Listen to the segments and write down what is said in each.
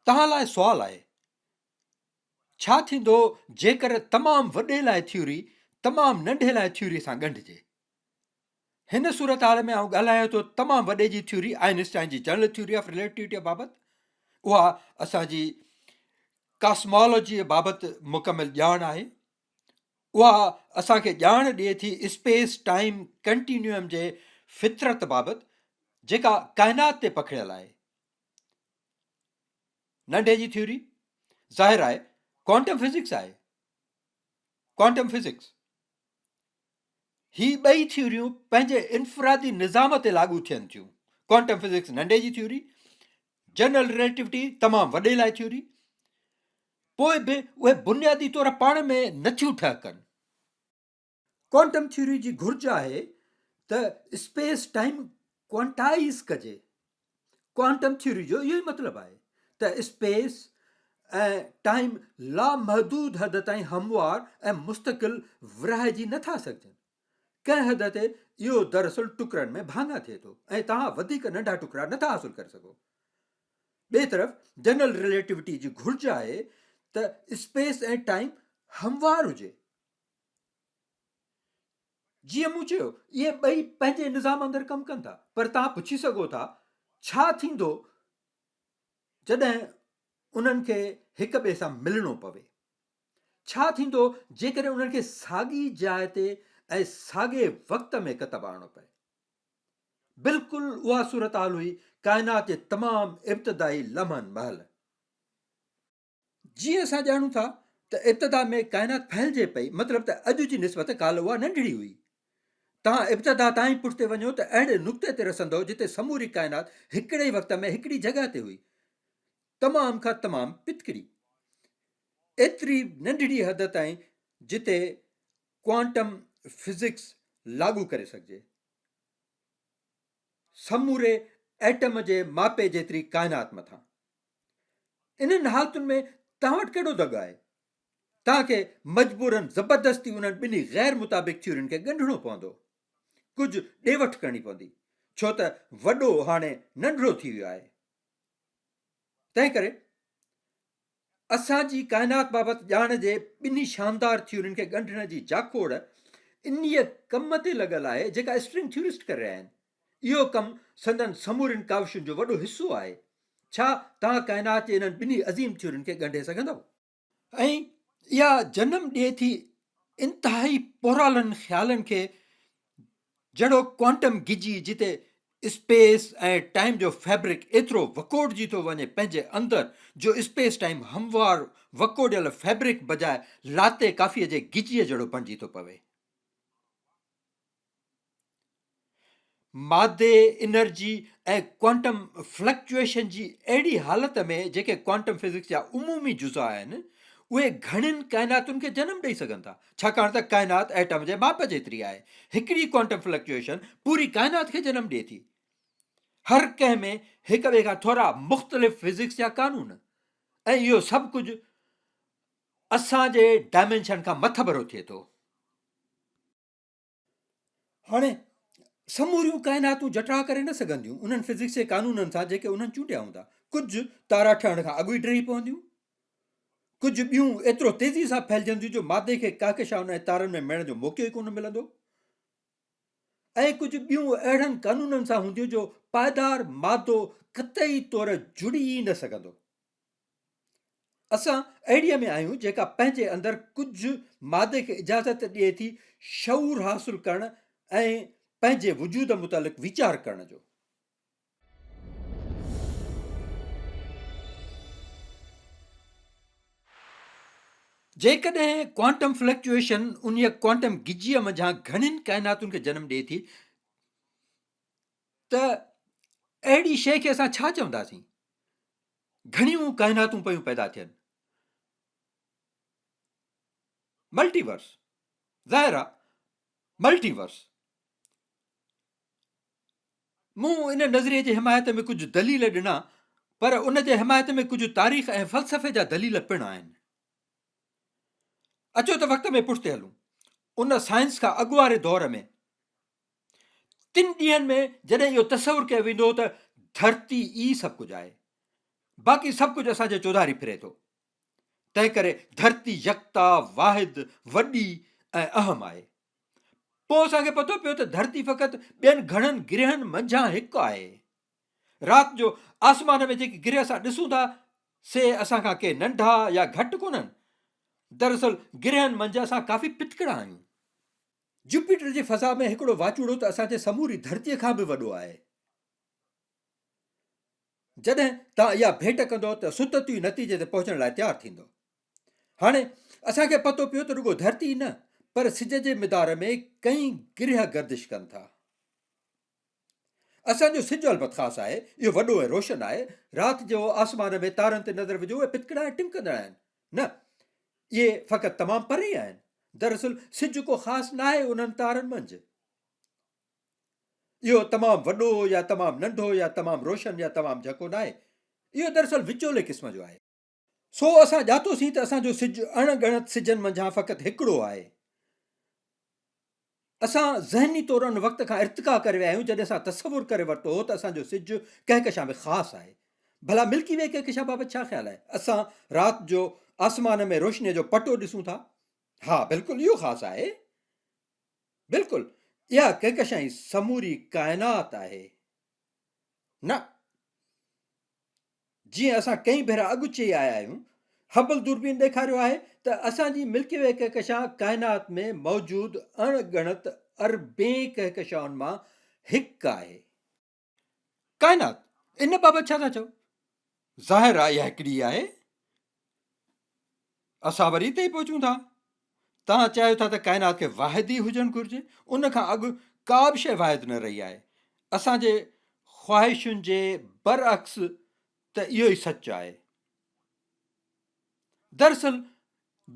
توهان لاء سوال آهي، ڇا ٿيندو جيڪر تمام وڏي لاء ٿيوري تمام ننڍي لاء ٿيوري سان ڳنڍجي؟ هن صورتحال ۾ آئون ڳالهايان ٿو تمام وڏي جي ٿيوري آئنسٽائن جي جنرل ٿيوري آف رليٽيوٽي بابت. اها اسان جي ڪاسمالاجيء بابت مڪمل ڄاڻ آهي. اها اسان کي ڄاڻ ڏئي ٿي اسپيس ٽائيم ڪنٽينيوم جي فطرت بابت جيڪا ڪائنات تي پکڙيل آهي. ننڍي جي ٿيوري ظاهر آهي ڪوانٽم فزڪس آهي. ڪوانٽم فزڪس هي ٻئي ٿيوريون پنهنجي انفرادي نظام تي لاڳو ٿين ٿيون. ڪوانٽم فزڪس ننڍي جي ٿيوري، جنرل رليٽيوٽي تمام وڏي لاء ٿيوري، پوء به اهي بنيادي طور پاڻ ۾ نٿيون ٺهڪن. ڪوانٽم ٿيوري جي گهرج آهي ته اسپيس ٽائيم ڪوانٽائيز ڪجي. ڪوانٽم ٿيوري جو اهو ئي مطلب آهي ته اسپيس ۽ ٽائيم لامحدود حد تائين هموار ۽ مستقل ورهائجي نه ٿا سگهجن. ڪنهن حد تي اهو دراصل ٽڪرن ۾ ڀاڱا ٿئي ٿو ۽ توهان وڌيڪ ننڍا ٽڪرا نه ٿا حاصل ڪري سگهو. ٻئي طرف جنرل رليٽيوٽي جي گهرج آهي ته اسپيس ۽ ٽائيم هموار هجي. جيئن مون چيو، اهي ٻئي پنهنجي نظام اندر ڪم ڪن ٿا، پر توهان پڇي سگهو ٿا، ڇا ٿيندو جڏهن انهن کي هڪ ٻئي سان ملڻو پوي؟ ڇا ٿيندو جيڪڏهن انهن کي ساڳي جاء تي ۽ ساڳئي وقت ۾ ڪتب آڻڻو پئي؟ بلڪل اها صورتحال هئي ڪائنات جي تمام ابتدائي لمحن مهل. جيئن اسان ڄاڻون ٿا ته ابتدا ۾ ڪائنات ڦهلجي پئي، مطلب ته اڄ جي نسبت ڪالهه اها ننڍڙي هئي. توهان ابتدا تان ئي پٺتي وڃو ته اهڙي نقطي تي رسندؤ جتي سموري ڪائنات هڪڙي ئي وقت ۾ هڪڙي جڳهه تي هئي. تمام کان تمام پتڪڙي. ايتري ننڍڙي حد تائين جتي ڪوانٽم فزڪس لاڳو ڪري سگهجي. سموري ايٽم جي ماپي جيتري ڪائنات مٿان. انهن حالتن ۾ توهان وٽ ڪهڙو دڳ آهي؟ توهان کي مجبوراً زبردستي انهن ٻنهي غير مطابق ٿيورين کي ڳنڍڻو پوندو. ڪجهه ڏي وٺ ڪرڻي پوندي، ڇو ته وڏو هاڻي ننڍڙو ٿي ويو آهي. تنهنڪري اسان جي ڪائنات بابت ڄاڻ جي ٻنهي شاندار ٿيورين کي ڳنڍڻ جي جاکوڙ انهيء ڪم تي لڳل آهي، جيڪا اسٽرنگ ٿيورسٽ ڪري رهيا آهن. اهو ڪم سندن سمورين ڪاوشن جو وڏو حصو آهي. ڇا توهان ڪائنات جي انهن ٻنهي عظيم ٿيورين کي ڳنڍي سگهندؤ؟ ۽ اها جنم ڏئي ٿي انتهائي پورالن خيالن کي جهڙوڪ ڪوانٽم گجي جتي اسپيس ۽ ٽائيم جو فيبرڪ ايترو وڪوڙجي ٿو وڃي پنهنجي اندر جو اسپيس ٽائيم هموار وڪوڙيل فيبرڪ بجاء لاتي ڪافيء جي گجيء جهڙو بڻجي ٿو پوي. مادي، انرجي ۽ ڪوانٽم فلڪچوئيشن جي اهڙي حالت ۾ جيڪي ڪوانٽم فزڪس جا عمومي جزا آهن، اهي گهڻين ڪائناتن کي جنم ڏئي سگهن ٿا، ڇاڪاڻ ته ڪائنات ايٽم جي ماپ جيتري آهي. هڪڙي ڪوانٽم فلڪچوئيشن پوري ڪائنات کي جنم ڏئي ٿي. هر ڪنهن ۾ هڪ ٻئي کان ٿورا مختلف فزڪس جا قانون ۽ اهو سڀ ڪجهه اسان جي ڊائمينشن کان مٿڀرو ٿئي ٿو. هاڻي سموريون ڪائناتون جٽاء ڪري نه سگهنديون انهن فزڪس جي قانونن سان جيڪي انهن چونڊيا هوندا. ڪجهه تارا ٺهڻ کان اڳ ئي ڊهي پونديون. ڪجهه ٻيون ايترو تيزي سان ڦهلجنديون جو مادي کي ڪهڪشائن ۽ تارن ۾ مڙڻ جو موقعو ئي ڪونه ملندو. ۽ ڪجهه ٻيون اهڙن قانونن سان هونديون جو پائيدار مادو قطعي طور جڙي ئي نه سگهندو. اسان اهڙيء ۾ آهيون جيڪا پنهنجي اندر ڪجهه مادي کي اجازت ڏئي ٿي شعور حاصل ڪرڻ ۽ پنهنجي وجود متعلق ويچار ڪرڻ جو. جيڪڏهن ڪوانٽم فلڪچوئيشن انهيء ڪوانٽم گجيء منجهان گهڻين ڪائناتن کي جنم ڏئي ٿي ته اهڙي شيء کي اسان ڇا چونداسين؟ گهڻيون ڪائناتون پيون پيدا ٿين. ملٽي ورس، ظاهر آ ملٽي ورس. مون ان نظريي جي حمايت ۾ ڪجهه دليل ڏنا پر ان جي حمايت ۾ ڪجهه تاريخ ۽ فلسفي جا دليل پڻ آهن. اچو ته وقت ۾ پٺتي هلون. ان سائنس کان اڳ واري دور ۾ تن ڏينهن ۾ جڏهن اهو تصور ڪيو ويندو هو ته ڌرتي ئي سڀ ڪجهه آهي. باقي سڀ ڪجهه اسان جي چوڌاري ڦري ٿو. تنهنڪري ڌرتي يڪتا، واحد، وڏي ۽ اهم آهي. پوء اسان کي پتو پيو ته ڌرتي فقط ٻين گهڻن گرهن منجهان هڪ آهي. رات جو آسمان ۾ جيڪي گرهه اسان ڏسون ٿا، سي اسان کان ڪي ننڍا يا گهٽ ڪونهن. دراصل گرهن منجهه اسان ڪافي پتڪڙا آهيون. جوپيٽر جي فضا ۾ هڪڙو واچوڙو ته اسان جي سموري ڌرتيء کان به وڏو آهي. جڏهن توهان اها ڀيٽ ڪندؤ ته ستت ئي نتيجي تي پهچڻ لاء تيار ٿيندؤ. هاڻي اسان کي پتو پيو ته رڳو ڌرتي ئي نه پر سج جي مدار ۾ ڪئين گرهه گردش ڪن ٿا. اسان جو سج البت خاص آهي، اهو وڏو ۽ روشن آهي. رات جو آسمان ۾ تارن تي نظر وجهو اهي پتڪڙا ۽ ٽمڪندڙ آهن. نه، اهي فقط تمام پري آهن. دراصل سج ڪو خاص ناهي انهن تارن منجهه. اهو تمام وڏو يا تمام ننڍو يا تمام روشن يا تمام جهڪو ناهي. اهو دراصل وچولي قسم جو آهي. سو اسان ڄاتوسين ته اسان جو سج اڻ ڳڻت سجن منجهان فقط هڪڙو آهي. اسان ذهني طور ان وقت کان ارتقا ڪري ويا آهيون جڏهن اسان تصور ڪري ورتو هو ته اسان جو سج ڪهڪشان ۾ خاص آهي. ڀلا ملڪي وي ڪهڪشان بابت ڇا خيال آهي؟ اسان رات جو آسمان ۾ روشنيء جو پٽو ڏسون ٿا. ها بلڪل اهو خاص آهي. بلڪل اها ڪهڪشان ئي سموري ڪائنات آهي. نه. جيئن اسان ڪئين ڀيرا اڳ چئي آيا آهيون، هبل دوربين ڏيکاريو آهي ته اسان جي ملڪي وي ڪهڪشان ڪائنات ۾ موجود اڻ ڳڻت اربين ڪهڪشائن مان هڪ آهي. ڪائنات، ان بابت ڇا ٿا چئو؟ ظاهر آهي اها هڪڙي ئي آهي. اسان وري اتي ئي پهچون ٿا. توهان چاهيو ٿا ته ڪائنات کي واحد ئي هجڻ گهرجي. ان کان اڳ ڪا به شيء واحد نه رهي آهي. اسان جي خواهشن جي برعڪس ته اهو ئي سچ آهي. دراصل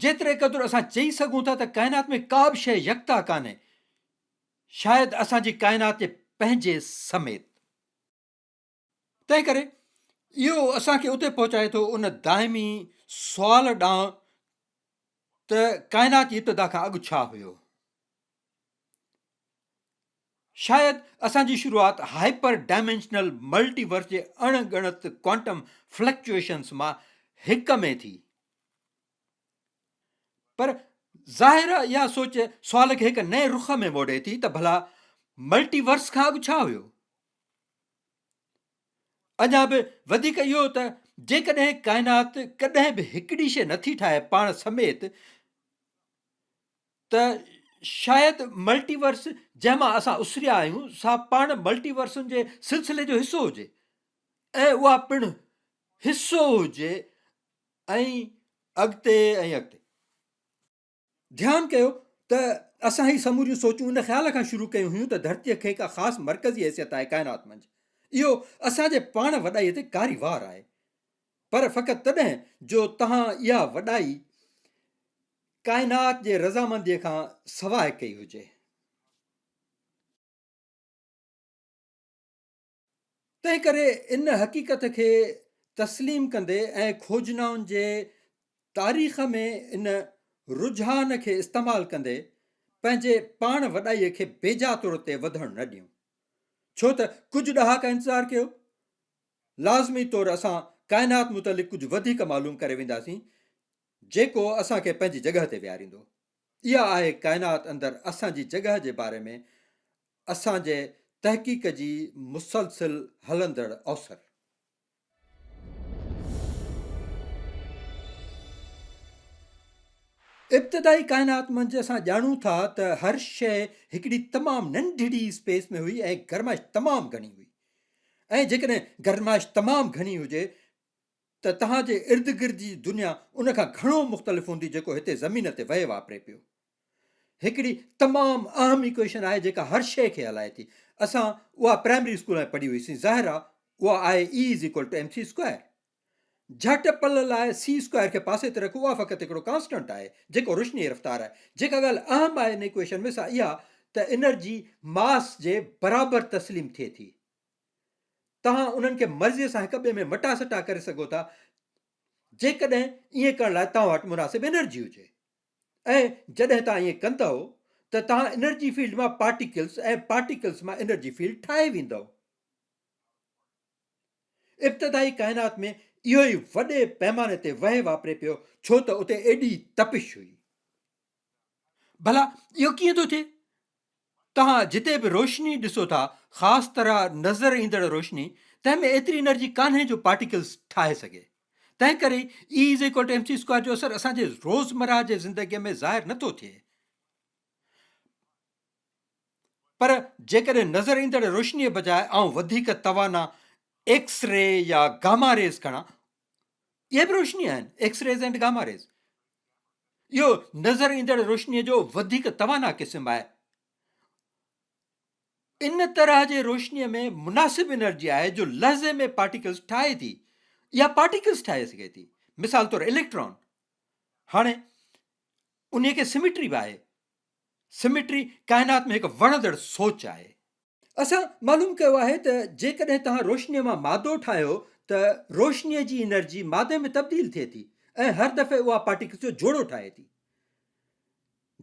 جيتري قدر اسان چئي سگهون ٿا ته ڪائنات ۾ ڪا به شيء يڪتا ڪانهي، شايد اسان جي ڪائنات جي پنهنجي سميت. تنهنڪري اهو اسان کي اتي پهچائي ٿو ان دائمي سوال ڏانهن ته ڪائنات جي ابتدا کان اڳ ڇا هيو؟ شايد اسان جي شروعات هائپر ڊائمينشنل ملٽي ورس جي اڻ ڳڻت ڪوانٽم فلڪچوئيشنز مان هڪ ۾ ٿي. پر ظاهر آهي اها سوچ سوال کي هڪ نئين رخ ۾ موڙي ٿي ته ڀلا ملٽي ورس کان اڳ ڇا هيو؟ اڃا به وڌيڪ اهو ته جيڪڏهن ڪائنات ڪڏهن به هڪڙي شيء نٿي ٺاهي پاڻ سميت ته شايد ملٽي ورس جنهن مان اسان اسريا آهيون سا پاڻ ملٽي ورسن جي سلسلي جو حصو هجي ۽ اها پڻ حصو هجي ۽ اڳتي ۽ اڳتي. ڌيان ڪيو ته اسان هي سموريون سوچون ان خيال کان شروع ڪيون هيون ته ڌرتيء کي ڪا خاص مرڪزي حيثيت آهي ڪائنات منجهه. اهو اسان جي پاڻ وڏائيء تي ڪاري وار آهي. پر فقط تڏهن جو توهان اها وڏائي ڪائنات جي رضامنديء کان سواء ڪئي هجي. تنهنڪري ان حقيقت کي تسليم ڪندي ۽ کوجنائن جي تاريخ ۾ ان رجحان کي استعمال ڪندي پنهنجي پاڻ وڏائي کي بيجا طور تي وڌڻ نه ڏيون. ڇو ته ڪجهه ڏهاڪا انتظار ڪيو، لازمي طور اسان ڪائنات متعلق ڪجهه وڌيڪ معلوم ڪري وينداسين، جيڪو اسان کي پنهنجي جڳهه تي ويهاريندو. اها آهي ڪائنات اندر اسان جي جڳهه جي باري ۾ اسان جي تحقيق جي مسلسل هلندڙ اوسر. ابتدائي ڪائنات منجهه اسان ڄاڻون ٿا ته هر شيء هڪڙي تمام ننڍڙي اسپيس ۾ هئي ۽ گرمائش تمام گهڻي هئي ۽ جيڪڏهن گرمائش تمام گهڻي هجي ته توهان جي ارد گرد جي دنيا ان کان گهڻو مختلف هوندي جيڪو هتي زمين تي وهي واپري پيو. هڪڙي تمام اهم ايڪويشن آهي جيڪا هر شيء کي هلائي ٿي. اسان اها پرائمري اسڪول ۾ پڙهي هئي سين ظاهر آهي اها آهي E is equal to M C square. جهٽ پل لاء سي اسڪوائر کي پاسي تي رکو اها فقط هڪڙو ڪانسٽنٽ آهي جيڪو روشني جي رفتار آهي. جيڪا ڳالهه اهم آهي ان ايڪويشن ۾ سا اها ته انرجي ماس جي برابر تسليم ٿئي ٿي. توهان انهن کي مرضيء سان هڪ ٻئي ۾ مٽا سٽا ڪري سگهو ٿا جيڪڏهن ائين ڪرڻ لاء توهان وٽ مناسب انرجي هجي ۽ جڏهن توهان ائين ڪندؤ ته توهان انرجي فيلڊ مان پارٽيڪلز ۽ پارٽيڪلز مان انرجي فيلڊ ٺاهي ويندؤ. ابتدائي ڪائنات ۾ اهو ئي وڏي پئماني تي وهي واپري پيو ڇو ته اتي ايڏي تپش هئي. ڀلا اهو ڪيئن ٿو ٿئي؟ توهان جتي به روشني ڏسو ٿا، خاص طرح نظر ايندڙ روشني، تنهن ۾ ايتري انرجي ڪانهي جو پارٽيڪلز ٺاهي سگهي. تنهن ڪري ئي E is equal to M C square جو اثر اسان جي روزمرهه جي زندگيء ۾ ظاهر نٿو ٿئي. پر جيڪڏهن نظر ايندڙ روشنيء بجاء آئون وڌيڪ توانا ايڪس ري يا گاما ريز کڻان، اهي به روشني آهن، X rays and gamma rays. اهو نظر ايندڙ روشنيء جو وڌيڪ توانا قسم آهي. ان طرح جي روشنيء ۾ مناسب انرجي آهي جو لحظي ۾ پارٽيڪلز ٺاهي ٿي. اها پارٽيڪلز ٺاهي سگهي ٿي. مثال طور اليڪٽران. هاڻي انهيء کي سميٽري به آهي. سميٽري ڪائنات ۾ هڪ وڻندڙ سوچ آهي. اسان معلوم ڪيو آهي ته جيڪڏهن توهان روشنيء مان مادو ٺاهيو ته روشنيء جي انرجي مادي ۾ تبديل ٿئي ٿي ۽ هر دفعي اها پارٽيڪلز جو جوڙو ٺاهي ٿي.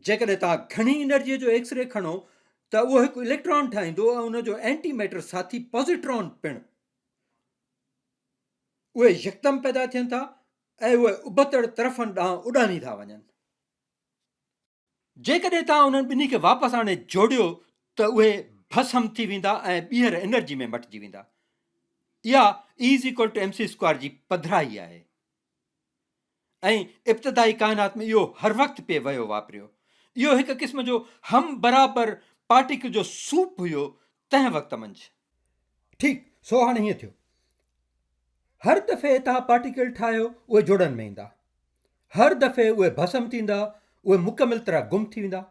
جيڪڏهن توهان گهڻي انرجيء جو ايڪس ري کڻو ته اهو هڪ اليڪٽران ٺاهيندو ۽ ان جو اينٽي ميٽر ساٿي پوزيٽران پڻ. اهي يڪدم پيدا ٿين ٿا ۽ اهي ابتڙ طرفن ڏانهن اڏامي ٿا وڃن. جيڪڏهن توهان انهن ٻنهي کي واپس آڻي جوڙيو ته اهي ڀسم ٿي ويندا ۽ ٻيهر انرجي ۾ مٽجي ويندا. اها E is equal to M C square جي پڌرائي آهي. ۽ ابتدائي ڪائنات ۾ اهو هر وقت پئي وهيو واپريو. اهو هڪ قسم جو هم برابر پارٽيڪل جو سوپ هيو تنهن وقت منجهه. ٺيڪ، سو هاڻي هيئن ٿيو. هر دفعي توهان پارٽيڪل ٺاهيو اهي جوڙن ۾ ايندا. هر دفعي اهي ڀسم ٿيندا، اهي مڪمل طرح گم ٿي ويندا.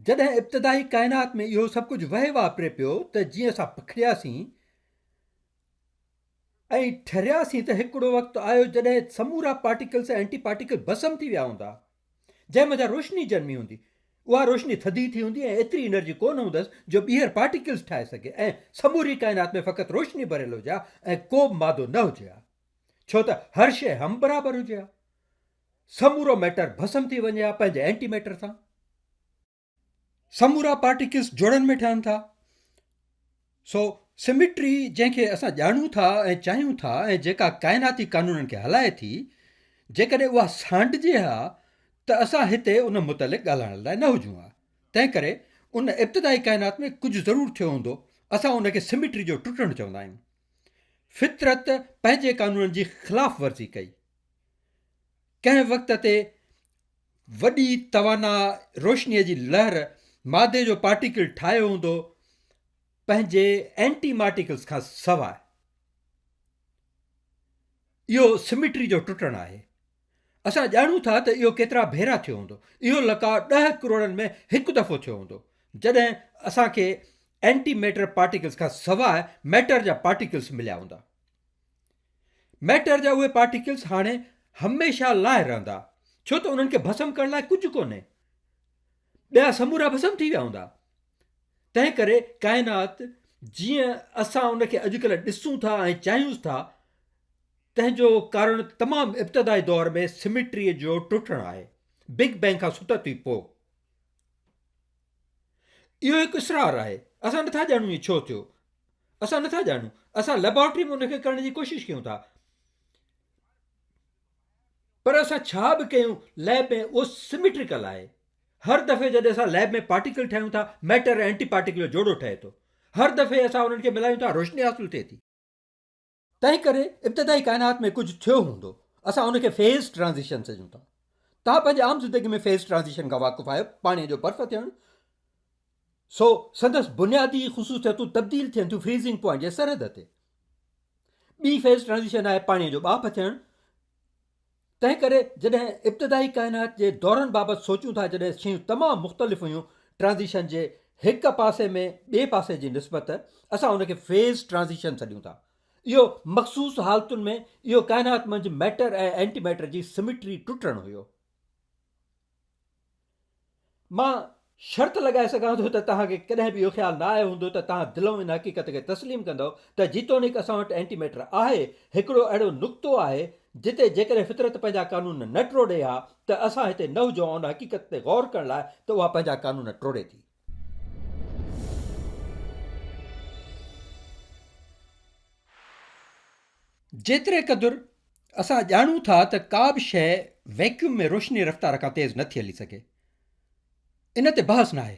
جڏهن ابتدائي ڪائنات ۾ اهو سڀ ڪجهه وهي واپري پيو ته جيئن اسان پکڙياسين ۽ ٺرياسين ته هڪڙو وقت آيو جڏهن سمورا پارٽيڪلس ۽ اينٽي پارٽيڪل ڀسم ٿي ويا هوندا، جنهن منجهان روشني جنمي هوندي. اها روشني ٿڌي ٿي هوندي ۽ ايتري انرجي ڪونه هوندس جو ٻيهر پارٽيڪلس ٺاهي سگهي ۽ سموري ڪائنات ۾ فقط روشني ڀريل هجي ها ۽ ڪو به مادو نه هجي ها. ڇو ته هر شيء هم برابر هجي ها. سمورو ميٽر ڀسم ٿي وڃي ها پنهنجي اينٽي ميٽر سان. سمورا پارٽيڪلس جوڙن ۾ ٺهن ٿا. سو سميٽري جنهن کي اسان ڄاڻون ٿا ۽ چاهيون ٿا ۽ جيڪا ڪائناتي قانونن کي هلائي ٿي، جيڪڏهن اها سانڍجي ها ته اسان هتي ان متعلق ڳالهائڻ لاء نه هجون ها. تنهن ڪري ان ابتدائي ڪائنات ۾ ڪجهه ضرور ٿيو هوندو. اسان ان کي سميٽري جو ٽٽڻ چوندا آهيون. فطرت پنهنجي قانونن جي خلاف ورزي ڪئي. ڪنهن وقت تي وڏي توانا روشنيء جي لهر مادي جو پارٽيڪل ٺاهيو هوندو پنهنجي اينٽي مارٽيڪلز کان سواء. اهو سميٽري جو ٽٽڻ آهي. اسان ڄاڻون ٿا ته اهو ڪيترا ڀيرا ٿيو هوندو. اهو لقاء ڏهه ڪروڙن ۾ هڪ دفعو ٿيو هوندو، جڏهن اسان کي اينٽي ميٽر پارٽيڪلز کان سواء ميٽر جا پارٽيڪلز مليا هوندا. ميٽر جا اهي پارٽيڪلز هاڻي هميشه لاء رهندا، ڇو ته انهن کي ڀسم ڪرڻ لاء ڪجهه ڪونهي. ٻيا سمورا ڀسم ٿي ويا هوندا. تنهن ڪري ڪائنات جيئن اسان ان کي اڄڪلهه ڏسون ٿا ۽ چاهيون ٿا، تنهن جو ڪارڻ تمام ابتدائي دور ۾ سميٽريء جو ٽٽڻ آهي، بگ بينگ کان ستت ئي پوء. اهو هڪ اسرار آهي. اسان نٿا ڄاڻون ائين ڇو ٿيو. اسان نٿا ڄاڻون. اسان ليبارٽري ۾ ان کي ڪرڻ جي ڪوشش ڪيون ٿا. پر اسان ڇا به ڪيون ليب ۾ اهو سميٽريڪل آهي. هر دفعي جڏهن اسان ليب ۾ پارٽيڪل ٺاهيون ٿا، ميٽر ۽ اينٽي پارٽيڪل جو جوڙو ٺهي ٿو. هر دفعي اسان انهن کي ملايون ٿا، روشني حاصل ٿئي ٿي. تنهن ڪري ابتدائي ڪائنات ۾ ڪجهه ٿيو هوندو. اسان ان کي فيز ٽرانزيشن سڏيون ٿا. توهان پنهنجي عام زندگي ۾ فيز ٽرانزيشن کان واقف آهيو، پاڻيء جو برف ٿيڻ، سو سندس بنيادي خصوصيتون تبديل ٿين ٿيون فريزنگ پوائنٽ جي سرحد تي. ٻي فيز ٽرانزيشن آهي پاڻيء جو ٻاڦ ٿيڻ. تنهن ڪري جڏهن ابتدائي ڪائنات جي دورن بابت سوچيون ٿا جڏهن شيون تمام مختلف هيون ٽرانزيشن جي هڪ پاسي ۾ ٻئي پاسي جي نسبت اسان ان کي فيز ٽرانزيشن سڏيون ٿا. اهو مخصوص حالتن ۾ اهو ڪائنات منجهه ميٽر ۽ اينٽي ميٽر جي سميٽري ٽٽڻ هيو. مان شرط لڳائي سگهان ٿو ته توهان کي ڪڏهن به اهو خيال نه آيو هوندو ته توهان دلئون ان حقيقت کي تسليم ڪندؤ ته جيتوڻيڪ اسان وٽ اينٽي ميٽر آهي، هڪڙو اهڙو نقطو آهي جتي جيڪڏهن فطرت پنهنجا قانون نه ٽوڙي ها ته اسان هتي نه هجون ها ان حقيقت تي غور ڪرڻ لاء ته اها پنهنجا قانون ٽوڙي ٿي. جيتري قدر اسان ڄاڻون ٿا ته ڪا به شيء ويڪيوم ۾ روشني رفتار کان تيز نه ٿي هلي سگهي. ان تي بحث ناهي.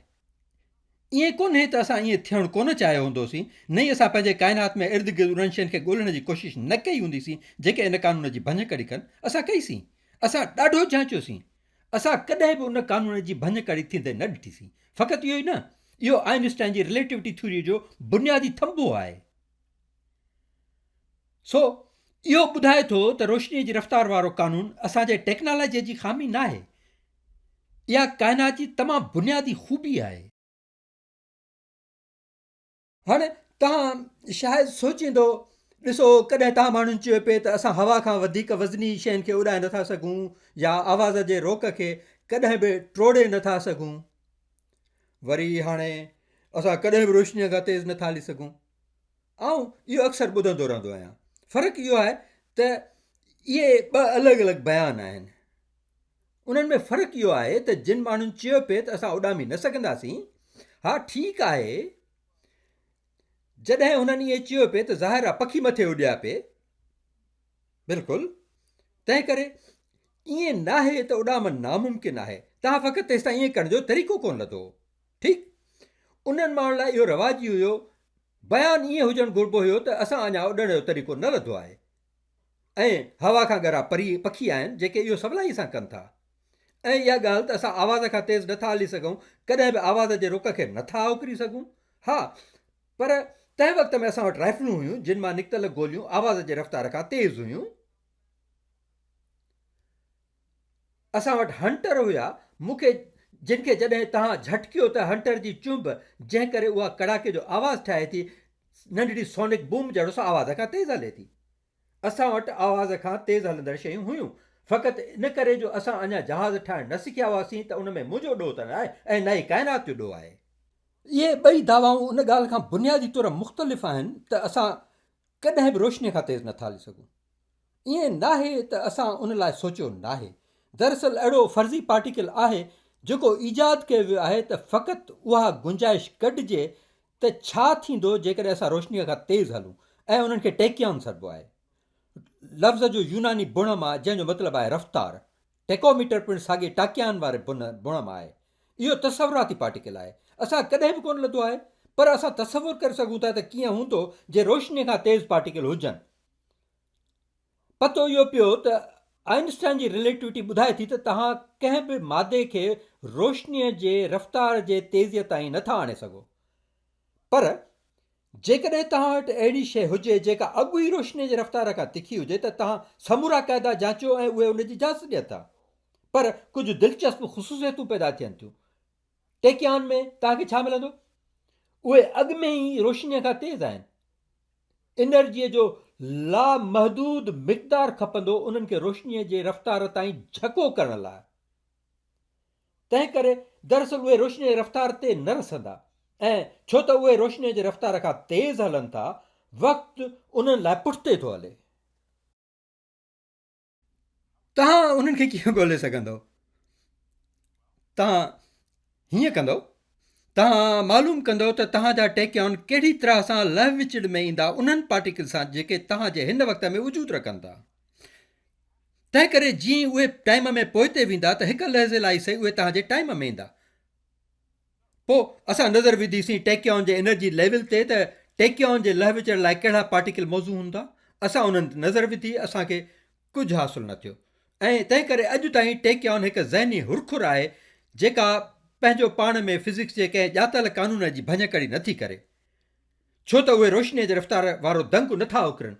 ائين ڪونهي ته اسان ائين ٿيڻ ڪونه چاهيو هوندوسين، نه ئي اسان پنهنجي ڪائنات ۾ ارد گرد انهن شين کي ڳولڻ جي ڪوشش نه ڪئي هونديسين جيڪي ان قانون جي ڀڃڪڙي ڪن. اسان ڪئي سين. اسان ڏاڍو جانچيوسين. اسان ڪڏهن به ان قانون جي ڀڃڪڙي ٿيندي نه ڏٺيسين. فقط اهو ئي نه، اهو آئنسٽائن جي رليٽوٽي ٿيوريء جو بنيادي ٿنڀو آهي. سو اهو ٻڌائي ٿو ته روشنيء جي رفتار وارو قانون اسان جي ٽيڪنالاجيء جي خامي ناهي. اها ڪائنات جي تمام بنيادي خوبي آهي. هاڻي توهان شايد سوچيندو، ڏسو ڪڏهن توهان ماڻهن چيو پئي ته اسان هوا کان وڌيڪ وزني شين کي اڏائي نٿا سگهون يا آواز جي روڪ کي ڪڏهن به ٽوڙي نٿا سگهون. وري هاڻي اسان ڪڏهن به روشنيء کان تيز نٿا هلي سگهون. آئون اهو اڪثر ٻڌندو رهندو آهيان. فرق اهو آهي ته اهي ٻه الڳ الڳ بيان آهن. انهن ۾ فرق اهو آهي ته جن ماڻهن چيو پئي ته اسان اڏامي نه سگهنداسين، ها ٺيڪ آهي، جڏهن هنن ائين چيو پئي ته ظاهر آهي پکي مٿي اڏيا پئي، بلڪل، تنهن ڪري ائين ناهي ته اڏام ناممڪن آهي، توهان فقط تيستائين ائين ڪرڻ جو طريقو ڪونه لڌو هو. ٺيڪ، انهن ماڻهن لاء اهو رواجي هيو، بيان ائين هجڻ گهربو هيو ته اسان اڃا اڏڻ جو طريقو نه لڌو آهي ۽ هوا کان ڳرا پري پکي آهن جيڪي اهو سولائي سان ڪن ٿا ۽ اها ڳالهه ته اسان آواز کان تيز نه ٿا هلي سگهون، ڪڏهن به آواز جي رخ کي نه ٿا اڪري سگهون. ها، پر تنهن وقت ۾ اسان وٽ رائفلون هيون جن مان نڪتل گوليون آواز جي رفتار کان تيز هيون. اسان وٽ هنٽر هيا، مون کي جن کي جڏهن توهان جهٽڪيو ته هنٽر جي چهنب جنهن ڪري اها ڪڙاڪي جو آواز ٺاهي ٿي، ننڍڙي سونڪ بوم جهڙو سو آواز کان تيز هلي ٿي. اسان وٽ آواز کان تيز هلندڙ شيون هيون، فقط ان ڪري جو اسان اڃا جهاز ٺاهڻ نه سکيا هئاسين ته ان ۾ منهنجو ڏوهه ته نه آهي ۽ نه ئي ڪائنات جو ڏوهه آهي. اهي ٻئي دعوائون ان ڳالهه کان بنيادي طور مختلف آهن ته اسان ڪڏهن به روشنيء کان تيز نٿا هلي سگهون. ائين ناهي ته اسان ان لاء سوچيو ناهي. دراصل اهڙو فرضي پارٽيڪل آهي جيڪو ايجاد ڪيو ويو آهي ته فقط اها گنجائش ڪڍجي ته ڇا ٿيندو جيڪڏهن اسان روشنيء کان تيز هلون ۽ انهن کي ٽيڪيان سڏبو آهي. لفظ جو يوناني بڻ مان جنهن جو مطلب آهي رفتار. ٽيڪوميٽر پڻ ساڳئي ٽاڪيان واري بڻ مان آهي. اهو تصوراتي پارٽيڪل آهي. اسان ڪڏهن به ڪونه لڌو آهي. پر اسان تصور ڪري سگهون ٿا ته ڪيئن هوندو جي روشنيء کان تيز پارٽيڪل هجن. پتو اهو پيو ته آئنسٽائن جي رليٽوٽي ٻڌائي ٿي ته توهان ڪنهن به مادي کي روشنيء جي رفتار جي تيزيء تائين نٿا آڻي سگهو. پر جيڪڏهن توهان وٽ اهڙي شيء هجي جيڪا اڳ ئي روشنيء جي رفتار کان تکي هجي ته توهان سمورا قاعدا جانچيو ۽ اهي ان جي اجازت ڏين ٿا. پر ڪجهه دلچسپ خصوصيتون پيدا ٿين ٿيون. ٽيڪيان ۾ توهان کي ڇا ملندو؟ اهي اڳ ۾ ئي روشنيء کان تيز آهن. انرجيء جو لامحدود مقدار کپندو انهن کي روشنيء جي رفتار تائين جهڪو ڪرڻ لاء. تنهن ڪري دراصل اهي روشنيء جي رفتار تي نه رسندا ۽ ڇو ته اهي روشنيء جي رفتار کان تيز هلن ٿا، وقت انهن لاء پٺتي ٿو هلي. توهان انهن کي ڪيئن ڳولي سگهندؤ؟ توهان هيئن ڪندؤ، توهان معلوم ڪندؤ ته توهان جا ٽيڪيان ڪهڙي طرح سان لهه وچڙ ۾ ايندا انهن پارٽيڪل سان جيڪي توهان جي هن وقت ۾ وجود رکن ٿا. تنهن ڪري جيئن ئي اهي ٽائيم ۾ پوئتي ويندا ته هڪ لحظي لاء ئي سهي اهي توهان جي ٽائيم ۾ ايندا. پوء اسان نظر وڌيسين ٽيڪيان جي انرجي ليول تي ته ٽيڪيان جي لهه وچڙ لاء ڪهڙا پارٽيڪل موزون هوندا. اسان انهن تي نظر وڌي اسان کي ڪجهه حاصل نه ٿيو ۽ تنهن ڪري اڄ تائين ٽيڪيان هڪ ذهني هرکر آهي جيڪا پنهنجو پاڻ ۾ فزڪس جي ڪنهن ڄاتل قانون جي ڀڃڪڙي نه ٿي ڪري ڇو ته اهي روشنيء جي رفتار وارو دنگ نه ٿا اڪرن.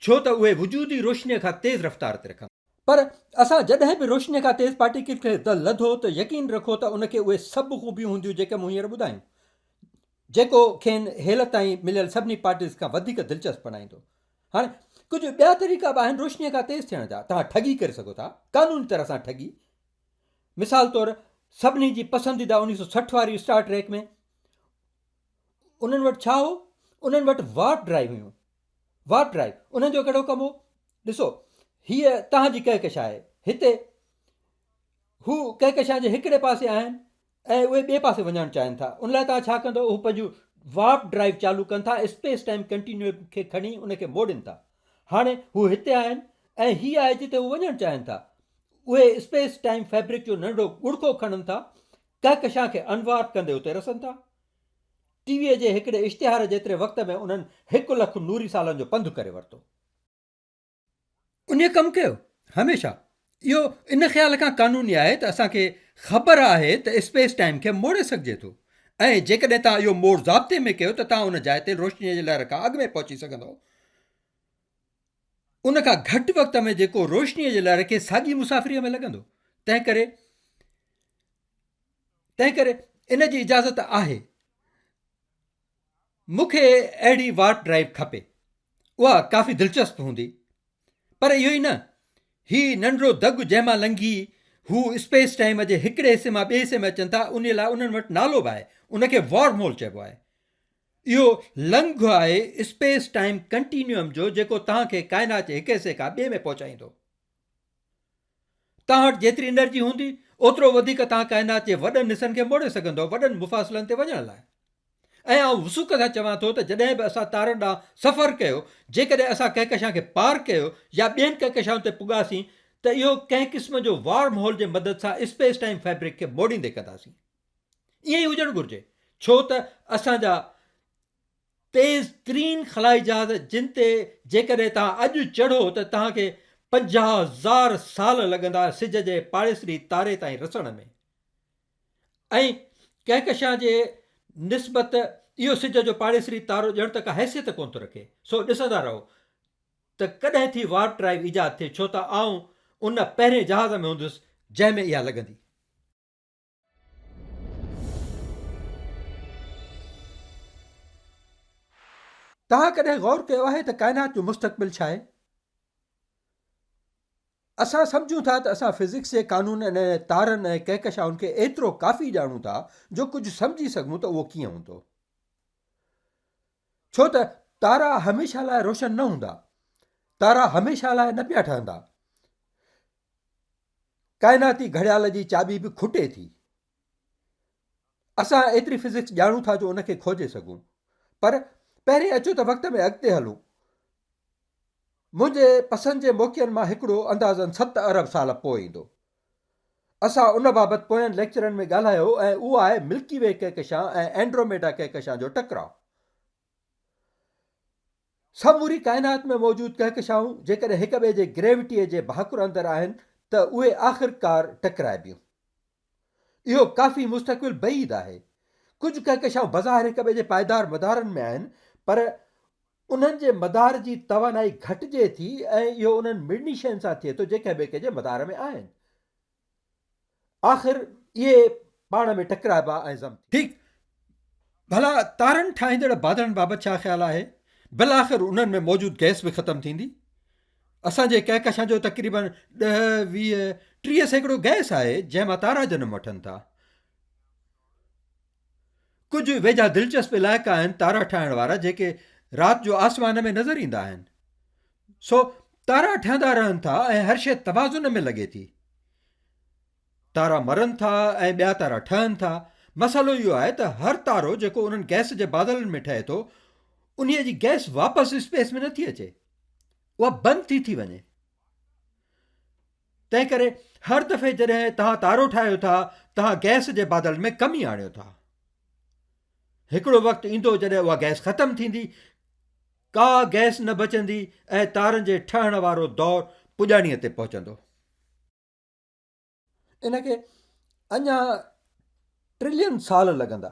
ڇو ته اهي وجود ئي روشنيء کان تيز رفتار تي رکن ٿا. پر اسان جڏهن به روشنيء کان تيز پارٽيڪل کي لڌو ته يقين رکو ته ان کي اهي سڀ خوبيون هونديون جيڪي مون هينئر ٻڌايون، جيڪو کين هيل تائين مليل سڀني پارٽيڪلز کان وڌيڪ دلچسپ بڻائيندو. هاڻي ڪجهه ٻيا طريقا به آهن روشنيء کان تيز ٿيڻ جا. توهان ٺڳي ڪري سگهو ٿا، قانوني طرح سان ٺڳي. مثال طور سڀني جي پسنديده 1960 واري اسٽار ٽريڪ ۾ انهن وٽ ڇا هو؟ انهن وٽ وارپ ڊرائيو هيون. وارپ ڊرائيو، انهن جو ڪهڙو ڪم هو؟ ڏسو، هيء توهان جي ڪهڪشان آهي. هتي هو ڪهڪشان جي هڪڙي پاسي آهن ۽ اهي ٻئي پاسي وڃڻ چاهين ٿا. ان لاء توهان ڇا ڪندؤ؟ هو پنهنجون وارپ ڊرائيو چالو ڪن ٿا ۽ اسپيس ٽائيم ڪنٽينيوم کي کڻي ان کي موڙين ٿا. هاڻي هو هتي آهن ۽ هي آهي جتي هو وڃڻ چاهين ٿا. اهي اسپيس ٽائيم فيبرڪ جو ننڍڙو ڳڙکو کڻن ٿا، ڪهڪشان کي انوارپ ڪندي اتي رسن ٿا. ٽي ويء جي هڪڙي اشتهار جيتري وقت ۾ انهن هڪ لک نوري سالن جو پنڌ ڪري ورتو. انهيء ڪم ڪيو. هميشه اهو ان خيال کان قانوني آهي ته اسان کي خبر آهي ته اسپيس ٽائيم کي موڙي سگهجي ٿو ۽ جيڪڏهن توهان اهو موڙ ضابطي ۾ ڪيو ته توهان ان جاء تي روشنيء جي لهر کان اڳ ۾ پهچي سگهندؤ. ان کان گهٽ وقت ۾ جيڪو روشنيء جي لهر کي ساڳي مسافريء ۾ لڳندو. تنهنڪري تنهنڪري ان جي اجازت آهي. مون کي اهڙي وارپ ڊرائيو کپي. اها ڪافي دلچسپ هوندي. پر اهو ئي نه، هي ننڍڙو دڳ جنهن مان لنگهي هو اسپيس ٽائيم جي هڪڙي حصي مان ٻئي حصي ۾ اچن ٿا، انهيء لاء انهن وٽ نالو به آهي. ان کي وارم هول چئبو آهي. اهو لنگهه آهي اسپيس ٽائيم ڪنٽينيوم جو جيڪو توهان کي ڪائنات جي هڪ حصي کان ٻئي ۾ پهچائيندو. توهان وٽ جيتري انرجي هوندي، اوترو وڌيڪ توهان ڪائنات جي وڏن حصن کي موڙي سگهندؤ وڏن مفاصلن تي وڃڻ لاء. ۽ آئون وثوق سان چوان ٿو ته جڏهن به اسان تارن ڏانهن سفر ڪيو، جيڪڏهن اسان ڪهڪشان کي پار ڪيو يا ٻين ڪهڪشائن تي پڳاسين ته اهو ڪنهن قسم جو وارم هول جي مدد سان اسپيس ٽائيم فيبرڪ کي موڙيندي ڪنداسين. ائين ئي هجڻ گهرجي، ڇو ته اسان جا تيز ترين خلائي جهاز جن تي جيڪڏهن توهان اڄ چڙهو ته توهان کي 50,000 سال لڳندا سج جي پاڙيسري تاري تائين رسڻ ۾ ۽ ڪهڪشان جي نسبت اهو سج جو پاڙيسري تارو ڄڻ ته ڪا حيثيت ڪونه ٿو رکي. سو ڏسندا رهو ته ڪڏهن ٿي وارپ ڊرائيو ايجاد ٿئي ڇو ته آئون ان پهرين جهاز ۾ هوندس جنهن ۾ اها لڳندي. توهان ڪڏهن غور ڪيو آهي ته ڪائنات جو مستقبل ڇا آهي؟ اسان سمجهون ٿا ته اسان فزڪس جي قانونن ۽ تارن ۽ ڪهڪشائن کي ايترو ڪافي ڄاڻون ٿا جو ڪجهه سمجهي سگهون ته اهو ڪيئن هوندو. ڇو ته تارا هميشه لاء روشن نه هوندا. تارا هميشه لاء نه پيا ٺهندا. ڪائناتي گهڙيال جي چاٻي به کٽي ٿي. اسان ايتري فزڪس ڄاڻون ٿا جو ان کي کوجي سگهون. پر پهرين اچو ته وقت ۾ اڳتي هلون. منهنجي پسند جي موقعن مان هڪڙو اندازن ست ارب سال پوء ايندو. اسان ان بابت پوين ليڪچرن ۾ ڳالهايو ۽ اهو آهي ملڪي وي ڪهڪشان ۽ اينڊروميڊا ڪهڪشان جو ٽڪراء. سموري ڪائنات ۾ موجود ڪهڪشائون جيڪڏهن هڪ ٻئي جي گريوٽيء جي ڀاڪر اندر آهن ته اهي آخرڪار ٽڪرائبيون. اهو ڪافي مستقبل بعيد آهي. ڪجهه ڪهڪشائون بظاهر هڪ ٻئي جي پائيدار مدارن ۾ آهن پر انهن جي مدار جي توانائي گهٽجي ٿي ۽ اهو انهن مڙني شين سان ٿئي ٿو جيڪي هڪ ٻئي جي مدار ۾ آهن. آخر اهي پاڻ ۾ ٽڪرائبا ۽ ضم ٿيندا. ٺيڪ، ڀلا تارن ٺاهيندڙ بادلن بابت ڇا خيال آهي؟ بالآخر انهن ۾ موجود گئس به ختم ٿيندي. اسان جي ڪهڪشان جو تقريباً ڏهه، 20، 30% گئس آهي، جنهن مان تارا جنم وٺن ٿا. ڪجهه ويجها دلچسپ علائقا آهن تارا ٺاهڻ وارا جيڪي رات جو آسمان ۾ نظر ايندا آهن. سو تارا ٺهندا رهن ٿا ۽ هر شيء توازن ۾ لڳي ٿي. تارا مرن ٿا ۽ ٻيا تارا ٺهن ٿا. مسئلو اهو آهي ته هر تارو جيڪو انهن گئس جي بادلن ۾ ٺهي ٿو انهيء جي گئس واپس اسپيس ۾ نٿي اچي. اها بند ٿي ٿي وڃي. تنهنڪري هر دفعي جڏهن توهان تارو ٺاهيو ٿا، توهان گئس جي بادلن ۾ ڪمي آڻيو ٿا. هڪڙو وقت ايندو جڏهن اها گئس ختم ٿيندي، ڪا گئس نه بچندي ۽ تارن جي ٺهڻ وارو دور پڄاڻيء تي پهچندو. ان کي اڃا ٽرلين سال لڳندا.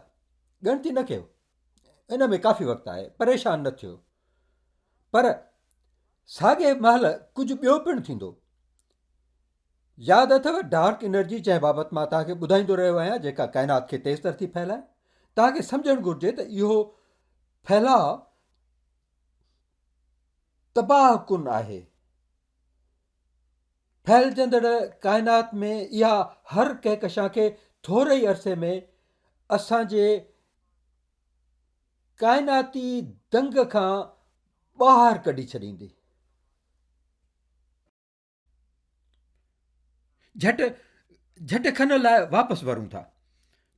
ڳڻتي نه ڪيو. ان ۾ ڪافي وقت آهي. پريشان نه ٿيو. پر ساڳئي مهل ڪجهه ٻيو پڻ ٿيندو. ياد اٿو ڊارڪ انرجي جنهن بابت مان توهان کي ٻڌائيندو رهيو آهيان جيڪا ڪائنات کي تيز تر ٿي ڦهلائي. توهان کي سمجهڻ گهرجي ته اهو ڦهلاء تباهه ڪن آهي. ڦهلجندڙ ڪائنات ۾ اها هر ڪهڪشان کي ٿوري ئي عرصي ۾ اسان جي ڪائناتي دنگ کان ٻاهر ڪڍي ڇڏيندي. جهٽ جهٽ کن لاء واپس ورون ٿا.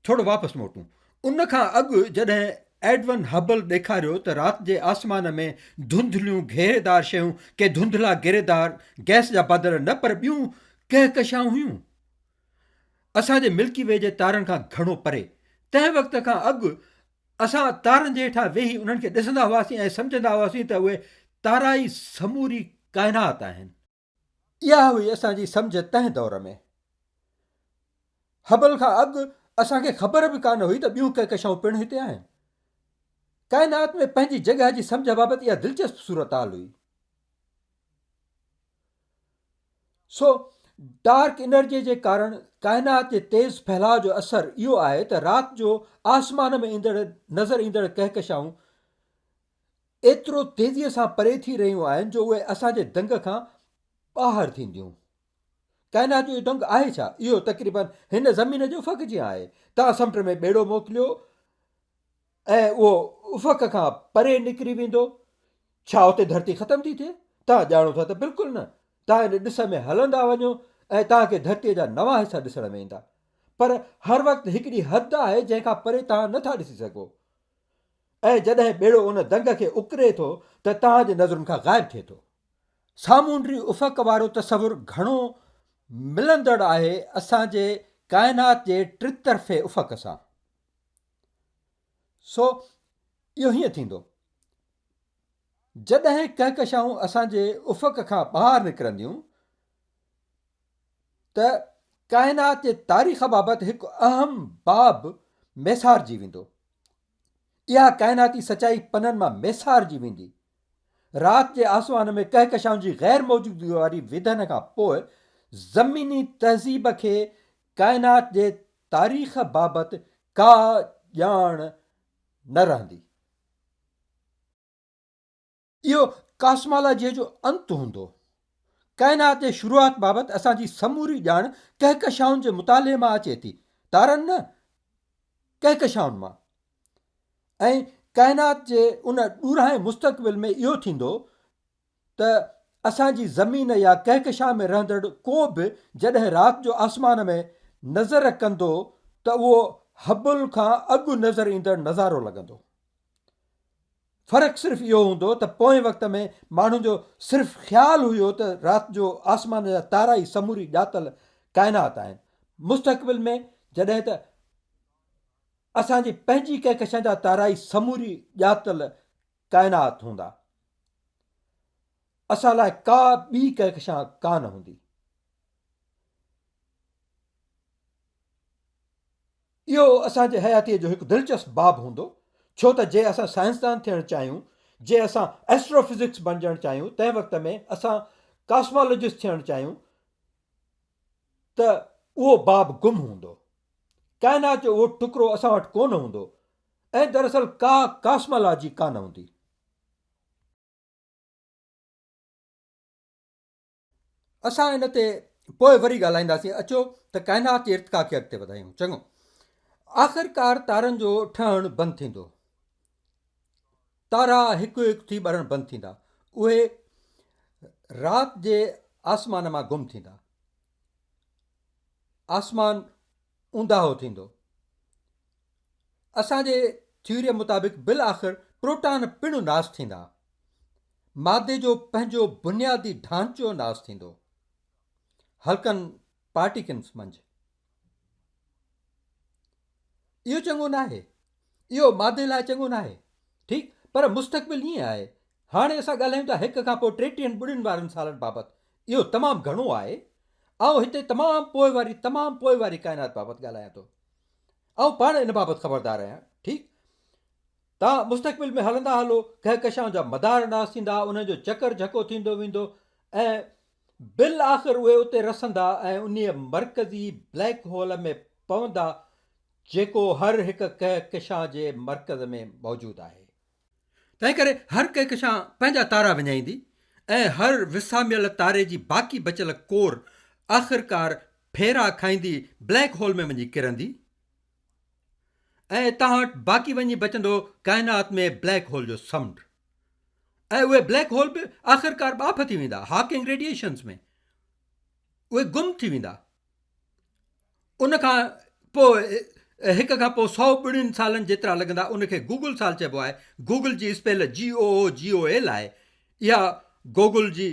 ٿورو واپس موٽون. ان کان اڳ جڏهن ايڊون هبل ڏيکاريو ته رات جي آسمان ۾ ڌنڌليون گهيريدار شيون ڪي ڌنڌلا گريدار گئس جا بادل نه پر ٻيون ڪهڪشائون هيون. اسان جي ملڪي وي جي تارن کان گهڻو پري. تنهن وقت کان اڳ اسان تارن جي هيٺان ويهي انهن کي ڏسندا هئاسين ۽ سمجهندا هئاسين ته اهي تارا ئي سموري ڪائنات آهن. اها هئي اسان جي سمجهه تنهن دور ۾. هبل کان اڳ اسان کي خبر به ڪانه هئي ته ٻيون ڪهڪشائون پڻ هتي آهن. ڪائنات ۾ پنهنجي جڳهه جي سمجهه بابت اها دلچسپ صورتحال هئي. سو ڊارڪ انرجيء جي ڪارڻ ڪائنات جي تيز ڦهلاء جو اثر اهو آهي ته رات جو آسمان ۾ ايندڙ نظر ايندڙ ڪهڪشائون ايترو تيزيء سان پري ٿي رهيون آهن جو اهي اسان جي دنگ کان ٻاهر ٿينديون. ڪائنات جو اهو دنگ آهي ڇا؟ اهو تقريباً هن زمين جي افق جيان آهي. توهان سمنڊ ۾ ٻيڙو موڪليو ۽ اهو افق کان پري نڪري ويندو. ڇا اتي ڌرتي ختم ٿي ٿئي؟ توهان ڄاڻو ٿا ته بلڪل نه. توهان ان ڏس ۾ هلندا وڃو ۽ توهان کي ڌرتيء جا نوان حصا ڏسڻ ۾ ايندا. پر هر وقت هڪڙي حد آهي جنهن کان پري توهان نه ٿا ڏسي سگهو. ۽ جڏهن ٻيڙو ان دنگ کي اڪري ٿو ته توهان جي نظرن کان غائب ٿئي ٿو. سامونڊي افق وارو تصور گهڻو ملندڙ آهي اسان جي ڪائنات جي ٽطرفي افق سان. سو اهو هيئن ٿيندو. جڏهن ڪهڪشائون اسان جي افق کان ٻاهر نڪرنديون ته ڪائنات جي تاريخ بابت هڪ اهم باب ميسارجي ويندو. اها ڪائناتي سچائي پنن مان ميسارجي ويندي. رات جي آسمان ۾ ڪهڪشائن جي غير موجودگي واري ويڌن کان پوء زميني تهذيب کي ڪائنات جي تاريخ بابت ڪا ڄاڻ نه رهندي. اهو ڪاسمالاجيء جو انت هوندو. ڪائنات جي شروعات بابت اسان جي سموري ڄاڻ ڪهڪشائن جي مطالعي مان اچي ٿي، تارن نه، ڪهڪشائن مان. ۽ ڪائنات جي ان ڏورانهين مستقبل ۾ اهو ٿيندو ته اسان جي زمين يا ڪهڪشان ۾ رهندڙ ڪو به جڏهن رات جو آسمان ۾ نظر ڪندو ته اهو هبل کان اڳ نظر ايندڙ نظارو لڳندو. فرق صرف اهو هوندو ته پوئين وقت ۾ ماڻهن جو صرف خيال هيو ته رات جو آسمان جا تارا ئي سموري ڄاتل ڪائنات آهن. مستقبل ۾ جڏهن ته اسان جي پنهنجي ڪهڪشان جا تارا ئي سموري ڄاتل ڪائنات هوندا. اسان لاء ڪا ٻي ڪهڪشان ڪانه هوندي. اهو اسان جي حياتيء جو هڪ دلچسپ باب هوندو، ڇو ته جي اسان سائنسدان ٿيڻ چاهيون، جي اسان ايسٽرو فزڪس بڻجڻ چاهيون، تنهن وقت ۾ اسان ڪاسمالاجسٽ ٿيڻ چاهيون ته اهو باب گم هوندو. ڪائنات جو اهو ٽڪرو اسان وٽ ڪونه هوندو ۽ دراصل ڪا ڪاسمالاجي ڪانه هوندي. اسان ان تي پوء وري ڳالهائينداسين. اچو ته ڪائنات جي ارتقا کي اڳتي وڌايون. چڱو. آخرڪار تارن جو ٺهڻ بند ٿيندو. تارا هڪ هڪ ٿي ٻرڻ بند ٿيندا. اهي رات جي آسمان مان گم ٿيندا. آسمان اونداهو ٿيندو. اسان جي ٿيوريء مطابق بالآخر پروٽان پڻ ناس ٿيندا. مادي جو پنهنجو بنيادي ڍانچو ناس ٿيندو. هلڪن پارٽيڪنس منجهه. اهو چڱو ناهي. اهو مادي لاء چڱو ناهي. ٺيڪ، پر مستقبل ائين آهي. هاڻي اسان ڳالهايون ٿا هڪ کان پوء ٽيٽيهن ٻڙين وارن سالن بابت. اهو تمام گهڻو آهي. آئون هتي تمام پوء واري تمام پوء واري ڪائنات بابت ڳالهايان ٿو. آئون پاڻ ان بابت خبردار آهيان. ٺيڪ. توهان مستقبل ۾ هلندا هلو، ڪهڪشائن جا مدار ناس ٿيندا، انهن جو چڪر جهڪو ٿيندو ويندو ۽ بالآخر اهي اتي رسندا ۽ انهيء مرڪزي بليڪ هول ۾ پوندا جيڪو هر هڪ ڪهڪشان جي مرڪز ۾ موجود آهي. تنهنڪري هر ڪهڪشان پنهنجا تارا وڃائيندي ۽ هر وساميل تاري جي باقي بچيل ڪور آخرڪار ڦيرا کائيندي بليڪ هول ۾ وڃي ڪرندي. ۽ توهان وٽ باقي وڃي بچندو ڪائنات ۾ بليڪ هول جو سمنڊ ۽ اهي بليڪ هول به آخرڪار ٻاڦ ٿي ويندا هاڪنگ ريڊيئيشنز ۾ اهي گم ٿي ويندا ان کان پوء هڪ کان پوء سئو ٻڙين سالن جيترا لڳندا ان کي گوگل سال چئبو آهي. گوگل جي اسپيل GOOGOL آهي. اها گوگل جي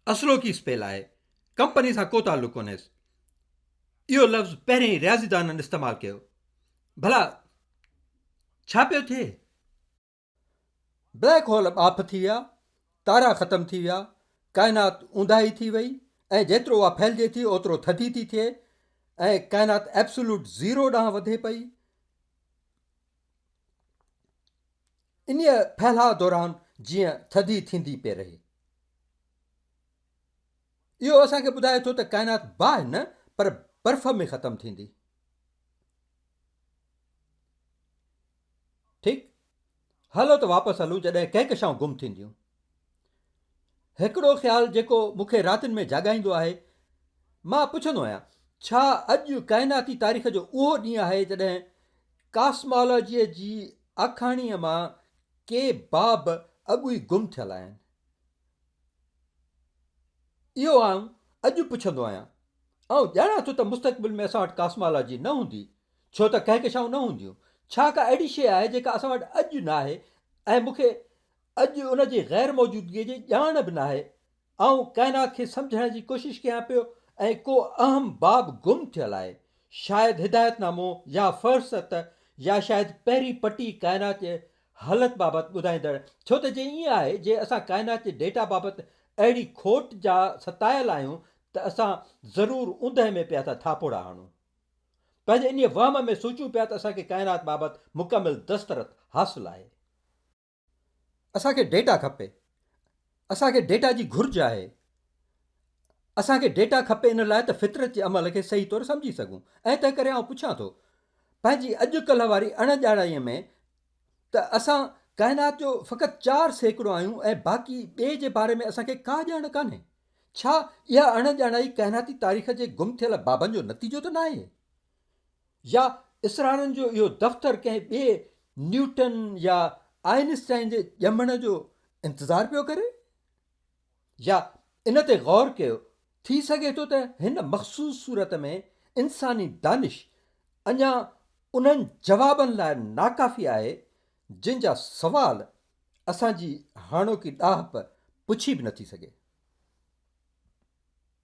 اصلوڪي اسپيل آهي. ڪمپني سان ڪو تعلق ڪونهيس. اهو لفظ پهرين رياضيدانن استعمال ڪيو. ڀلا ڇا پيو ٿئي؟ بليڪ هول ٻاڦ ٿي ويا، تارا ختم ٿي ويا، ڪائنات اونداهي ٿي وئي ۽ جيترو اها ڦهلجي ٿي اوترو ٿڌي ٿي ٿئي ۽ ڪائنات ايبسولوٽ زيرو ڏانهن وڌي پئي. انهيء ڦهلاء دوران جيئن ٿڌي ٿيندي پئي رهي. اهو اسان کي ٻڌائي ٿو ته ڪائنات باهه نه پر برف ۾ ختم ٿيندي. ٺيڪ، هلو ته واپس هلون جڏهن ڪهڪشائون گم ٿينديون. هڪڙو خيال جيڪو مون کي راتين ۾ جاڳائيندو آهي، مان پڇندو آهيان، ڇا اڄ ڪائناتي تاريخ جو اهو ڏينهن آهي جڏهن ڪاسمالاجيء جي آکاڻيء مان ڪي باب اڳ ئي گم ٿيل آهن؟ اهو آئون اڄ پڇندو آهيان. آئون ڄاڻان ٿو ته مستقبل ۾ اسان وٽ ڪاسمالاجي نه هوندي، ڇو ته ڪهڪشائون نه هونديون. ڇا ڪا اهڙي شيء آهي جيڪا اسان وٽ اڄ ناهي ۽ مون کي اڄ ان جي غير موجودگيء جي ڄاڻ به ناهي؟ آئون ڪائنات کي سمجهڻ جي ڪوشش ڪيان پيو ۽ ڪو اهم باب گم ٿيل آهي. شايد هدايت نامو يا فهرست يا شايد پهرين پٽي ڪائنات جي هلت بابت ٻڌائيندڙ، ڇو ته جي ائين آهي، جي اسان ڪائنات جي ڊيٽا بابت اهڙي کوٽ جا ستايل آهيون ته اسان ضرور اوندهه ۾ پيا ٿا ٿاپوڙا هڻون. پنهنجي انهيء وهم ۾ سوچيون پيا ته اسان کي ڪائنات بابت مڪمل دسترت حاصل آهي. اسان کي ڊيٽا کپي. اسان کي ڊيٽا جي گهرج آهي. اسان کي ڊيٽا کپي ان لاء ته فطرت جي عمل کي صحيح طور سمجهي سگهون ۽ تنهن ڪري آئون پڇان ٿو پنهنجي اڄ ڪلهه واري اڻ ڄاڻائيء ۾ ته اسان ڪائنات جو فقط 4% آهيون ۽ باقي ٻئي جي باري ۾ اسان کي ڪا ڄاڻ ڪانهي. ڇا اها اڻ ڄاڻائي ڪائناتي تاريخ جي گم ٿيل بابن جو نتيجو ته ناهي؟ يا اسرارن جو اهو دفتر ڪنهن ٻئي نيوٽن يا آئنسٽائن جي ڄمڻ جو انتظار پيو ڪري؟ يا ان تي غور ڪيو، ٿي سگهي ٿو ته هن مخصوص صورت ۾ انساني دانش اڃا انهن جوابن لاء ناڪافي آهي، جن جا سوال اسان جي هاڻوڪي ڏاهپ پڇي به نٿي سگهي.